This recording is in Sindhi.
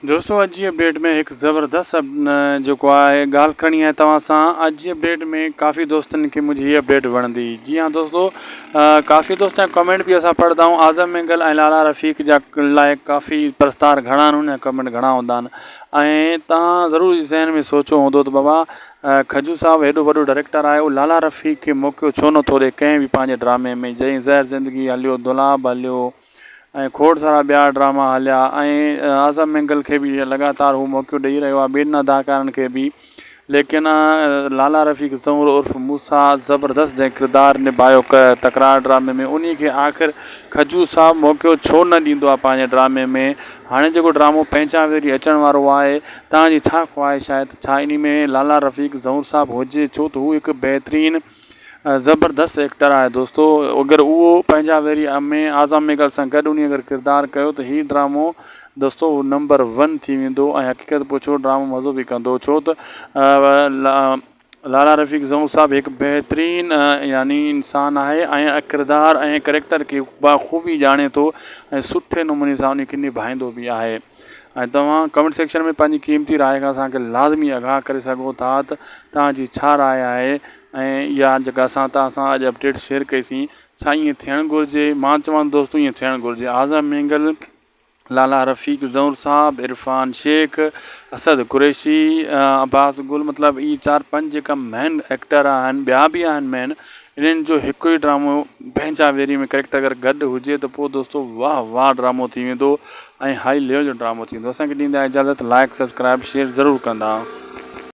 دوستو اڄ جي اپڊيٽ ۾ هڪ زبردست جيڪو آهي ڳالهه ڪرڻي آهي توهان سان اڄ جي اپڊيٽ ۾ ڪافي دوستن کي منهنجي هي اپڊيٽ وڻندي جي ها دوستو ڪافي دوست جا ڪمينٽ به اسان پڙهندا آهيون اعظم مينگل ۽ لالا رفيق جا لاء ڪافي پرستار گهڻا آهن ان جا ڪمينٽ گهڻا هوندا آهن ۽ توهان ضرور ذهن ۾ سوچيو هوندو ته بابا کجو صاحب هيڏو وڏو ڊائريڪٽر آهي اهو لالا رفيق کي موقعو ڇو نٿو ڏي ڪنهن به پنهنجي ڊرامي ۾ جئين زهر زندگي هليو دولاب هليو ۽ کوڙ سارا ٻيا ڊراما هليا ۽ اعظم مينگل کي به لڳاتار هو موقعو ڏئي رهيو آهي ٻين اداڪارن کي به ليڪن لالا رفيق زئور عرف موسيٰ زبردست جنهن ڪردار نڀايو تڪرار ڊرامي ۾ انهي کي آخر کجو صاحب موقعو ڇو نه ڏيندو آهي پنهنجي ڊرامي ۾ هاڻي جيڪو ڊرامو پنهنجا ويري اچڻ وارو آهي توهان جي ڇا خواهش آهي ته ڇا انهي ۾ لالا رفيق زئور صاحب هجي ڇو ته هو هڪ بهترين زبردست ايڪٽر آهي دوستو اگر اهو پنهنجا ويري ۾ اعظم ميگل سان گڏ انهي اگر ڪردار ڪيو ته هي ڊرامو دوستو نمبر ون ٿي ويندو ۽ حقيقت پڇو ڊرامو مزو به ڪندو ڇو ته لالا رفيق زئون صاحب هڪ بهترين يعني انسان آهي ۽ ڪردار ۽ ڪريڪٽر کي بخوبي ڄاڻي ٿو ۽ سٺي نموني سان انهي کي نڀائيندو به آهي ۽ توهان ڪمينٽ سيڪشن ۾ پنهنجي قيمتي راء کان اسان کي لازمي آگاهه ڪري سگهو ٿا ته توهان جي ڇا راء آهي ۽ اها جيڪا اسان توهان سان اڄ اپڊيٽ شيئر ڪئي سين ڇا ائين ٿيڻ گهرجي مان چوان ٿو دوستو ائين ٿيڻ گهرجي اعظم مينگل لالا رفيق زئور صاحب عرفان شيخ اسد قريشي عباس گل مطلب اهي چار پنج جيڪا مين ايڪٽر آهن ٻيا به آهن مين انهن جو هڪ ئي ڊرامو پنهنجا ويري ۾ ڪريڪٽر اگر گڏ هجي ته پوء دوستو واهه واهه ڊرامو ٿي ويندو ۽ هائي ليول جو ڊرامو ٿيندو اسان کي ڏيندا اجازت لائڪ سبسڪرائب شيئر ضرور ڪندا.